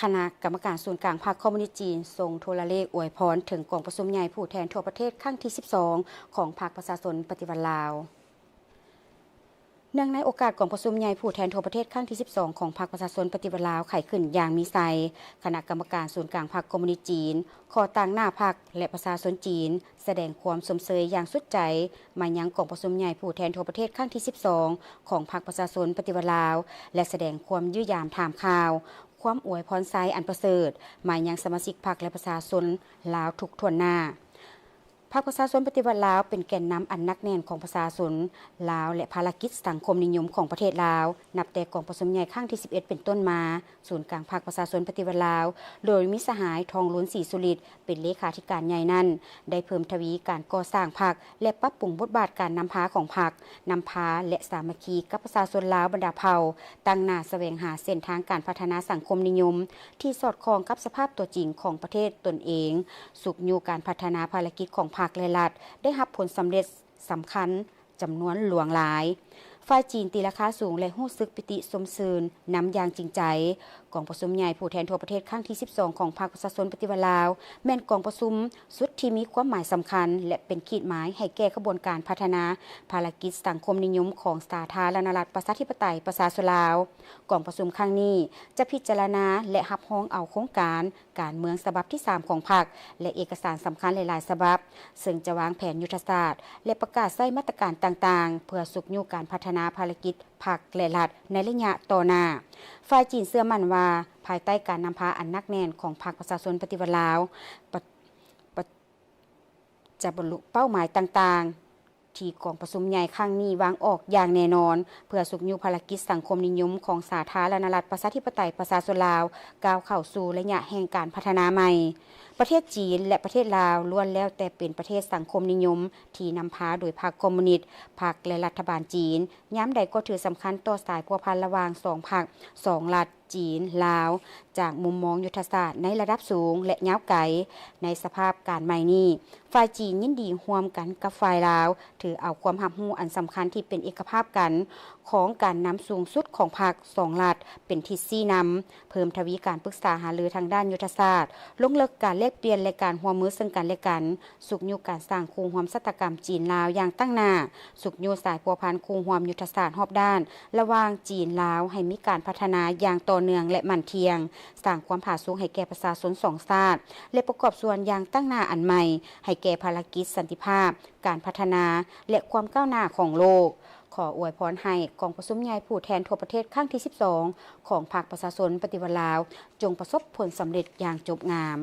ຄະນະກຳມະການສູນກາງພັກຄອມມູນິດຈີນ ສົ່ງໂທລະເລກອວຍພອນເຖິງກອງປະຊຸມໃຫຍ່ຜູ້ແທນທົ່ວປະເທດຄັ້ງທີສິບສອງ ຂອງພັກປະຊາຊົນປະຕິວັດລາວ. ເນື່ອງໃນໂອກາດກອງປະຊຸມໃຫຍ່ຜູ້ແທນທົ່ວປະເທດຄັ້ງທີສິບສອງ ຂອງພັກປະຊາຊົນປະຕິວັດລາວໄຂຂຶ້ນຢ່າງມີໄຊ, ຄະນະກຳມະການສູນກາງພັກຄອມມູນິດຈີນ ຂໍຕາງໜ້າພັກ ແລະ ປະຊາຊົນຈີນ ສະແດງຄວາມຊົມເຊີຍຢ່າງສຸດໃຈມາຍັງກອງປະຊຸມໃຫຍ່ຜູ້ແທນທົ່ວປະເທດຄັ້ງທີສິບສອງ ຂອງພັກປະຊາຊົນປະຕິວັດລາວ ແລະ ສະແດງຄວາມຢ້ຽມຢາມຖາມຂ່າວ, ຄວາມອວຍພອນໄຊອັນປະເສີດມາຍັງສະມາຊິກພັກ ແລະ ປະຊາຊົນລາວທຸກຖ້ວນໜ້າ. ພັກປະຊາຊົນປະຕິວັດລາວເປັນແກນນຳອັນໜັກແໜ້ນຂອງປະຊາຊົນລາວ ແລະ ພາລະກິດສັງຄົມນິຍົມຂອງປະເທດລາວ, ນັບແຕ່ກອງປະຊຸມໃຫຍ່ຄັ້ງທີສິບເອັດເປັນຕົ້ນມາ, ສູນກາງພັກປະຊາຊົນປະຕິວັດລາວ ໂດຍມີສະຫາຍ ທອງລຸນ ສີສຸລິດ ເປັນເລຂາທິການໃຫຍ່ນັ້ນ ໄດ້ເພີ່ມທະວີການກໍ່ສ້າງພັກ ແລະ ປັບປຸງບົດບາດການນຳພາຂອງພັກ, ນຳພາ ແລະ ສາມັກຄີກັບປະຊາຊົນລາວບັນດາເຜົ່າ, ຕັ້ງໜ້າສະແຫວງຫາເສັ້ນທາງການພັດທະນາສັງຄົມນິຍົມ ທີ່ສອດຄ່ອງກັບສະພາບຕົວຈິງຂອງປະເທດຕົນເອງ, ຊຸກຍູ້ການພັດທະນາພາລະກິດຂອງພັກ ແລະ ລັດ ໄດ້ຮັບຜົນສຳເລັດສຳຄັນ ຈຳນວນຫຼວງຫຼາຍ. ຝ່າຍຈີນຕີລາຄາສູງ ແລະ ຮູ້ສຶກປີຕິຊົມຊື່ນນຳຢ່າງຈິງໃຈ. ກອງປະຊຸມໃຫຍ່ຜູ້ແທນທົ່ວປະເທດຄັ້ງທີສິບສອງ ຂອງພັກປະຊາຊົນປະຕິວັດລາວ ແມ່ນກອງປະຊຸມສຸດທີ່ມີຄວາມໝາຍສຳຄັນ ແລະ ເປັນຂີດໝາຍໃຫ້ແກ່ຂະບວນການພັດທະນາພາລະກິດສັງຄົມນິຍົມຂອງສາທາລະນະລັດປະຊາທິປະໄຕປະຊາຊົນລາວ. ກອງປະຊຸມຄັ້ງນີ້ຈະພິຈາລະນາ ແລະ ຮັບຮອງເອົາໂຄງການ ການເມືອງສະບັບທີສາມຂອງພັກ ແລະ ເອກະສານສຳຄັນຫຼາຍໆສະບັບ, ເຊິ່ງຈະວາງແຜນຍຸດທະສາດ ແລະ ປະກາດໃຊ້ມາດຕະການຕ່າງໆ ເພື່ອຊຸກຍູ້ການພັດທະນາພາລະກິດພັກ ແລະ ລັດໃນໄລຍະຕໍ່ໜ້າ. ຝ່າຍຈີນເຊື່ອໝັ້ນວ່າ ພາຍໃຕ້ການນຳພາອັນໜັກແໜ້ນຂອງພັກປະຊາຊົນປະຕິວັດລາວ, ປະ, ປະ, ຈະບັນລຸເປົ້າໝາຍຕ່າງໆ ທີ່ກອງປະຊຸມໃຫຍ່ຄັ້ງນີ້ວາງອອກຢ່າງແນ່ນອນ ເພື່ອຊຸກຍູ້ພາລະກິດສັງຄົມນິຍົມຂອງສາທາລະນະລັດປະຊາທິປະໄຕປະຊາຊົນລາວ ກ້າວເຂົ້າສູ່ໄລຍະແຫ່ງການພັດທະນາໃໝ່. ປະເທດຈີນ ແລະ ປະເທດລາວ ລ້ວນແລ້ວແຕ່ເປັນປະເທດສັງຄົມນິຍົມທີ່ນຳພາໂດຍພັກຄອມມູນິດ, ພັກ ແລະ ລັດຖະບານຈີນ ຍາມໃດກໍຖືສຳຄັນຕໍ່ສາຍພົວພັນລະຫວ່າງສອງພັກ, ສອງລັດ, ຈີນ, ລາວ ຈາກມຸມມອງຍຸດທະສາດໃນລະດັບສູງ ແລະ ຍາວໄກ. ໃນສະພາບການໃໝ່ນີ້, ຝ່າຍຈີນຍິນດີຮ່ວມກັນກັບຝ່າຍລາວ ຖືເອົາຄວາມຮັບຮູ້ອັນສຳຄັນທີ່ເປັນເອກະພາບກັນຂອງການນຳສູງສຸດຂອງພັກສອງລັດເປັນທິດຊີ້ນຳ, ເພີ່ມທະວີການປຶກສາຫາລືທາງດ້ານຍຸດທະສາດ, ລົງເລິກການແລກປ່ຽນ ແລະ ການຮ່ວມມືເຊິ່ງກັນ ແລະ ກັນ, ຊຸກຍູ້ການສ້າງຄູ່ຮ່ວມຊະຕາກຳຈີນ-ລາວຢ່າງຕັ້ງໜ້າ, ຊຸກຍູ້ສາຍພົວພັນຄູ່ຮ່ວມຍຸດທະສາດຮອບດ້ານ ລະຫວ່າງຈີນ-ລາວໃຫ້ມີການພັດທະນາຢ່າງຕໍ່ເນື່ອງ ແລະ ໝັ້ນທ່ຽງ, ສ້າງຄວາມຜາສຸກໃຫ້ແກ່ປະຊາຊົນສອງຊາດ ແລະ ປະກອບສ່ວນຢ່າງຕັ້ງໜ້າອັນໃໝ່ໃຫ້ແກ່ພາລະກິດສັນຕິພາບ, ການພັດທະນາ ແລະ ຄວາມກ້າວໜ້າຂອງໂລກ. ຂໍອວຍພອນໃຫ້ກອງປະຊຸມໃຫຍ່ຜູ້ແທນທົ່ວປະເທດຄັ້ງທີສິບສອງ ຂອງພັກປະຊາຊົນປະຕິວັດລາວ ຈົ່ງປະສົບຜົນສຳເລັດຢ່າງຈົບງາມ.